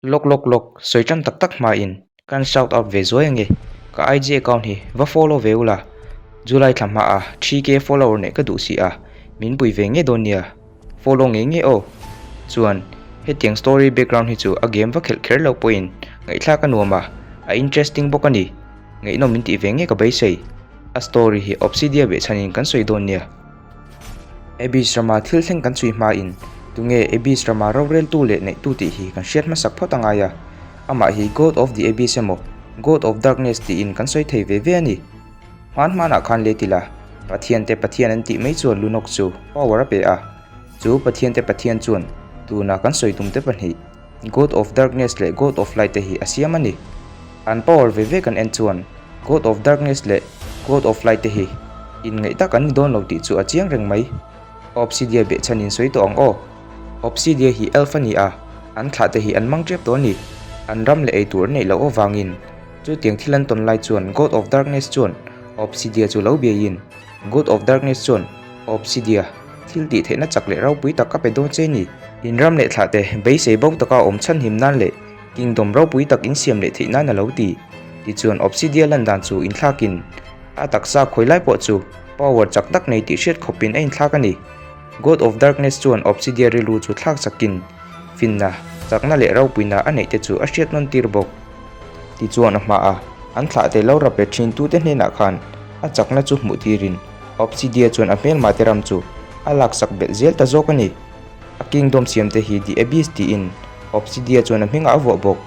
Lawk lawk lawk, sawi tan tak tak hmain kan shout out ve zuai ange, ka IG account hi va follow ve ula, July thla hmaa 3K follower neih ka duh si a, min pui ve ngei dawn nia, follow ngei ngei aw. Chuan hetiang story background hi chu a game va khelh kher loh pawhin ngaihthlak a nuam a, a interesting bawk a ni, ngaihnawm min tih ve ngei ka beisei. A story hi Obsidia behchhanin kan sawi dawn nia. Abyss rama thil thleng kan chhui hmain tunge Abyss rama roreltu leh neihtu tih hi kan hriat hmasak phawt a ngai a. Amah hi God of the Abyss emaw God of Darkness tiin kan sawi thei ve ve a ni. Hman hmanah khan let ila, Pathiante Pathian an tih mai chuan Lunok chu power a pe a. Chu Pathiante Pathian chuan tuna kan sawi tumte pahnih, God of Darkness leh God of Light te hi a siam a ni. An power ve ve kan en chuan God of Darkness leh God of Light te hi inngaih tak an ni dawn lo tih chu a chiang reng mai. Obsidia behchhan in sawi tawh ang aw. Obsidia hi elf a ni a, an thlah te hi an mang tep tawh a ni. An ram leh ei tur an neih loh avangin chutiang thil an tawn lai chuan God of Darkness chuan Obsidia chu lo biaiin God of Darkness chuan Obsidia thil tih theihna chak leh ropui tak a pe dawn che ni. In ram leh thlah te beisei bo taka awm chhan him nan leh kingdom ropui tak in siam leh theih nan a lo ti. Tichuan Obsidia lan dan chu inthlakin a taksa khawi lai pawh chu power chak tak nei tih hriat khawpin a inthlak a ni. God of Darkness chuan Obsidia rilru chu thlak chakin finna, chakna leh ropuina a neih te chu a hriat nawn tir bawk. Tichuan a hmaah an thlah te lo rap let thin tute hnenah khan a chakna chu hmuh tirin Obsidia chuan a hmelma te ram chu a laksak belh zel ta zawk a ni. A kingdom siam te hi The Abyss tiin Obsidia chuan a hmingah a vuah bawk.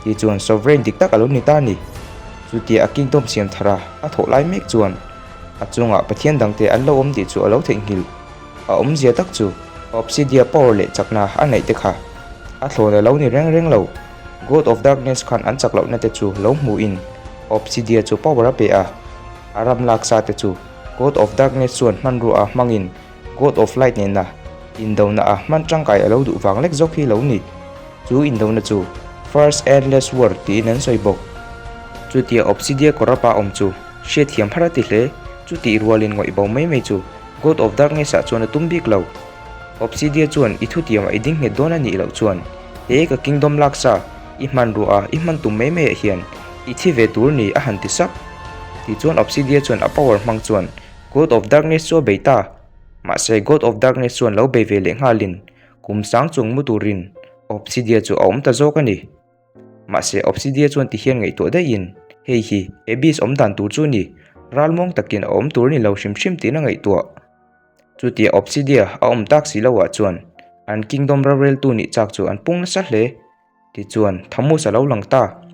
Tichuan sovereign dik tak a lo ni ta a ni. Chutia a kingdom siam thara a thawh lai mek chuan a chungah pathian dangte an lo awm tih chu a lo theihnghilh. A awmzia tak chu Obsidia power leh chakna a neih te kha a thlawn a lo ni reng reng lo. God of Darkness khan an chak lohna te chu lo hmuhin Obsidia chu power a pe a, a ram laksa te chu God of Darkness chuan hmanrua a hmangin God of Light nena indona a hman tangkai a lo duh vang lek zawk hi lo ni. Chu indona chu First Endless War tiin an sawi bawk. Chutia Obsidia kawrapa awm chu hriatthiam har a ti hle, chutih rualin ngawih bo mai mai chu God of Darkness ah chuan a tum bik lo. Obsidia chuan i thutiamah i ding nghet dawn a nih loh chuan he ka kingdom laksa i hmanrua a i hman tum mai mai ah hian i thi ve tur ni a han ti sap. Tichuan Obsidia chuan a power hmang chuan God of Darkness chu a bei ta. Mahse God of Darkness chuan lo bei ve leh nghalin kum sang chung mu turin Obsidia chu a awm ta zawk a ni. Mahse Obsidia chuan ti hian ngaihtuah daihin hei hi Abyss awm dan tur chu ni, ralmuang takin a awm tur a ni lo hrim hrim tiin a ngaihtuah. Chutia Obsidia a awm tak si loah chuan an kingdom roreltu nih chak chu an pung nasa hle. Tichuan Thamuz a lo lang ta.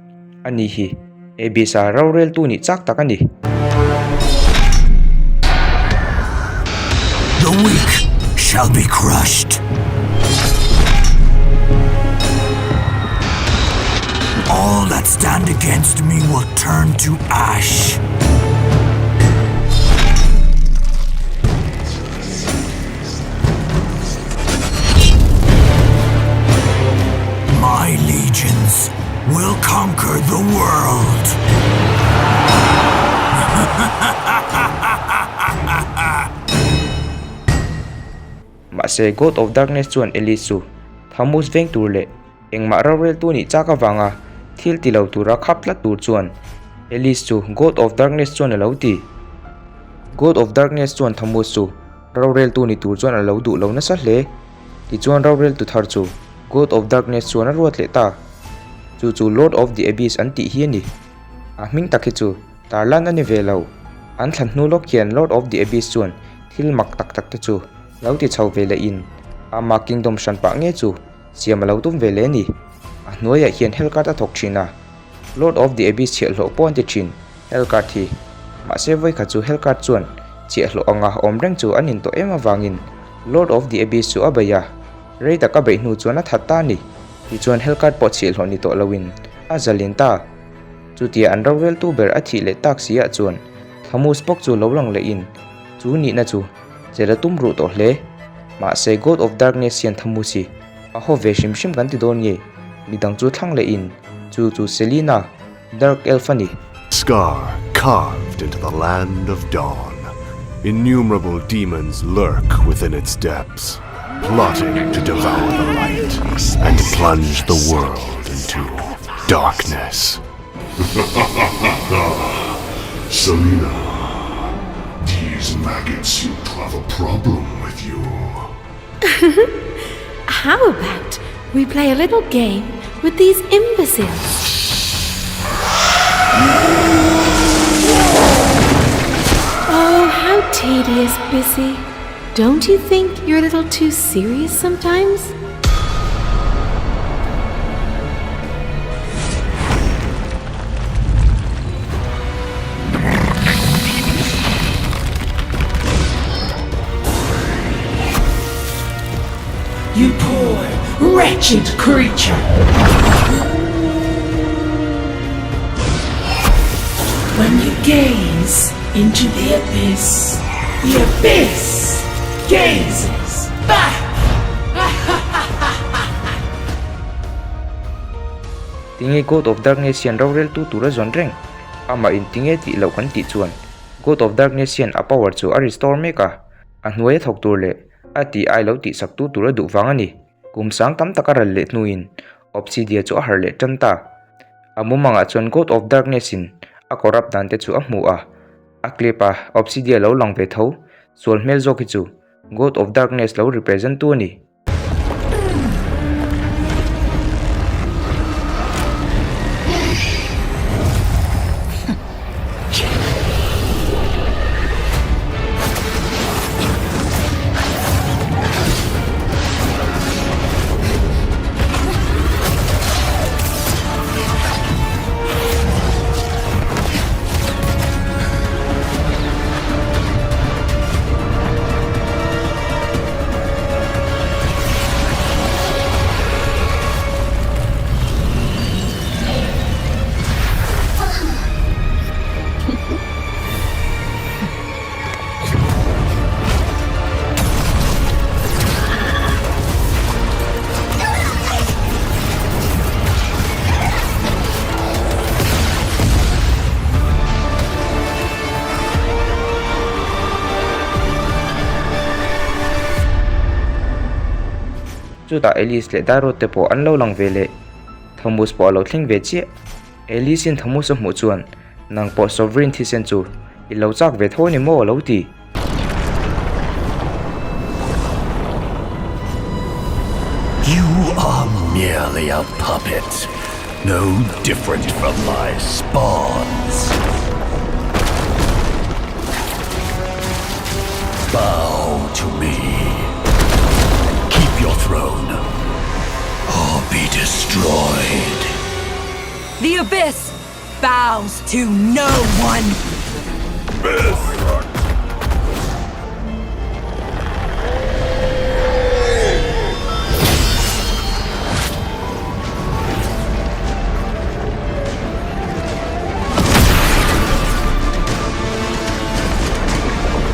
Ani hi Abyss-a roreltu nih chak tak a ni. The weak shall be crushed. All that stand against me will turn to ash. My legions will conquer the world. Mahse God of Darkness chuan Alice chu Thamuz veng tur leh Engmah roreltu nih chak avanga thil ti lo tura khap tlat tur chuan Alice chu God of Darkness chuan a lo ti. God of Darkness chuan Thamuz chu roreltu ni tur chuan a lo duh lo nasa hle. Tichuan roreltu thar chu God of Darkness chuan a ruat leh ta. Chu chu Lord of the Abyss an tih hi a ni. A hming tak hi chu tarlan a ni ve lo. An thlan hnu lawk hian Lord of the Abyss chuan thil mak tak tak te chu lo ti chho ve leh in ama kingdom hran pah nge chu Siam a lo tum ve leh a ni. A hnuaiah hian Hellcart a thawk thin a, Lord of the Abyss chhiahhlawh pawh an ti thin Hellcart hi. Mahse vawikhat chu Hellcart chuan chhiahhlawh anga awm reng chu an intawh em avangin Lord of the Abyss chu a bei a, rei tak a beih hnu chuan a that ta a ni. Tichuan Hellcart pawh chhiahhlawh ni tawh loin a zalin ta. Chutia an roreltu ber a thih leh tak si ah chuan Thamus bawk chu lo lang lehin chu nihna chu Chelh a tum ruh tawh hle. Mahse God of Darkness hian Thamus hi a haw ve hrim hrim kan ti dawn nge? Midang chu thlang leh in chu chu Selina, Dark Elf a ni. Scar carved into the land of dawn. Innumerable demons lurk within its depths. Plotting to devour the light and plunge the world into darkness. Selena, these maggots seem to have a problem with you. How about we play a little game with these imbeciles? Oh, how tedious, Bissy. Don't you think you're a little too serious sometimes? You poor, wretched creature! When you gaze into the abyss, the abyss gazes back! Tinge God of Darkness hian roreltu tura zawn reng? Amah in tinge tih loh kan tih chuan God of Darkness hian a power chu a restore mek a, a hnuaia thawk tur leh a tih ai lo tih sak tu tur a duh vang a ni. Kum sang tam tak a ral leh hnuin Obsidia chu a harh leh tan ta. A mumangah chuan God of Darkness in a corrupt dan te chu a hmu a, a clip a Obsidia lo lang ve tho, sual hmel zawk hi chu God of Darkness lo represent tu a ni. Chutah Alice leh Dairot te pawh an lo lang ve leh. Thomas pawh a lo thleng ve chiah. Alice-in Thomas a hmuh chuan Nang pawh Sovereign thisen chu i lo chak ve tho a ni maw a lo ti. You are merely a puppet, no different from my spawns. Bow to me. Keep your throne, or be destroyed. The Abyss bows to no one!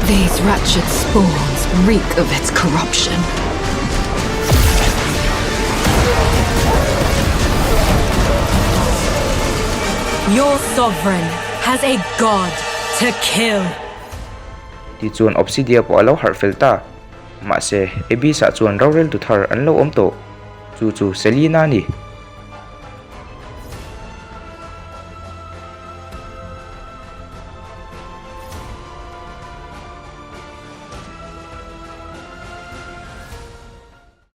These wretched spawns reek of its corruption. Your sovereign has a god to kill. Tichuan Obsidia pawh a lo harh fel ta. Mahse, Abyss-ah chuan roreltu thar an lo awm tawh. Chu chu Selina a ni.